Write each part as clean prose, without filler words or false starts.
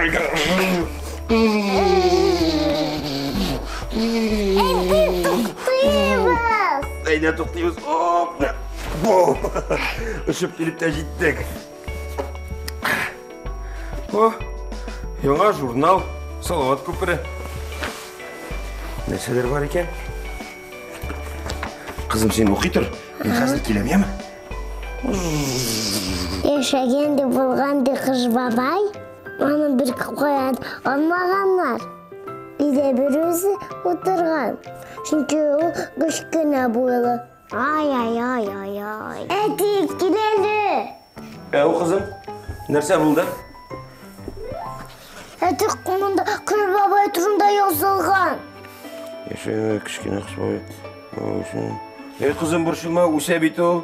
Әйдә туктыйбыз. Әйдә туктыйбыз. Оп! Бу! Очып килеп тә җиттек. О, яңа журнал, Салават күпере. Нәрсәләр бар икән? Кызым, син укый тор. Мин хәзер киләм, яме? Яшәгән дә булган ди Кыш бабай. Аны бер каян алмаганнар. Өйдә бер үзе утырган. Чөнки ул кечкенә буйлы. Ай-ай-ай-ай-ай. Әти, кил әле. Әү, кызым, нәрсә булды? Әти, монда Кыш бабай турында язылган. Яшәгән кечкенә Кыш бабай. Эй, кызым, борчылма, үсә бит ул.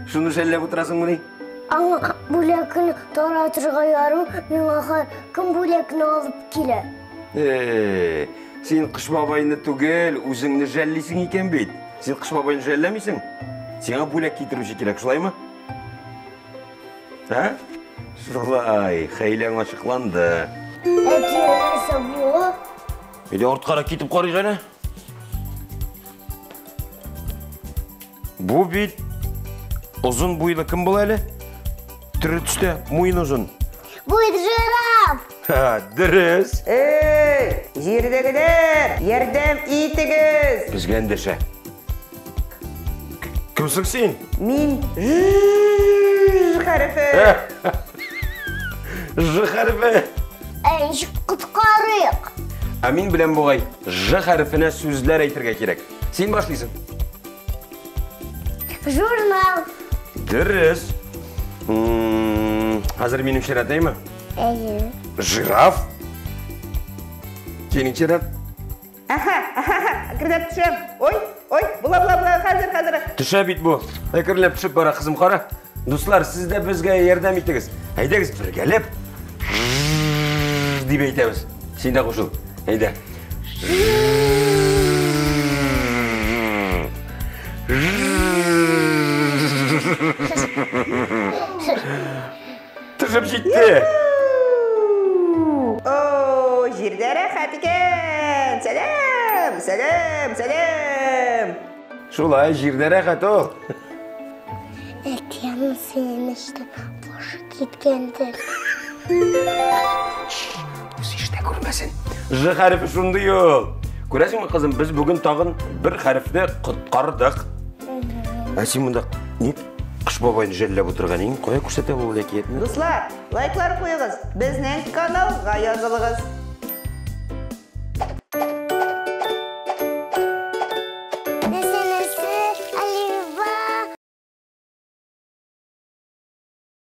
Шуны жәлләп утырасыңмыни? Аңа бүләкне таратырга ярым, миңа һәркем бүләкне алып килә. Эй, син Кыш бабайны түгел, үзеңне жәллисең икән бит. Син Кыш бабайны жәлләмисең? Сиңа бүләк китерүче кирәк, шулаймы? Ә? Шулай, хәйләң ачыкланды. Әти, нәрсә бу? Әйдә арткарак китеп карыйк әле. Бу бит озын буйлы кем була әле? Төрле төстә, муен озын. Бу жираф! Ха, дөрес. Эй, җирдәгеләр, ярдәм итегез! Безгә эндәшә. Кемсең син? Мин Ж хәрефе. Ж хәрефе. Ә ничек коткарыйк? Ә мин беләм бугай, Ж хәрефенә сүзләр әйтергә кирәк. Син башлыйсың. Журнал. Дөрес. Хәзер минем чират, әйме? Әйе. Жираф. Синең чират. Аха, аха, әкренләп төшәм. Ой, ой, була, була, була, хәзер, хәзер. Төшә бит бу. Әкренләп төшеп бара, кызым, кара. Дуслар, сез дә безгә ярдәм итегез. Әйдәгез, бергәләп дип әйтәбез. Син дә кушыл. Әйдә. Төшеп җитте. О, җирдә рәхәт икән. Сәлам, сәлам, сәлам. Шулай, җирдә рәхәт ул. Әти, аның сөенечтән башы киткәндер. Үзе ишетә күрмәсен. Ж хәрефе шундый ул. Күрәсеңме, кызым, без бүген тагын бер хәрефне коткардык. Ә син монда ник Кыш бабайны жәлләп утырган идең? Кая күрсәтә бу әкиятне? Дуслар, лайклар куегыз, безнең каналга язылыгыз.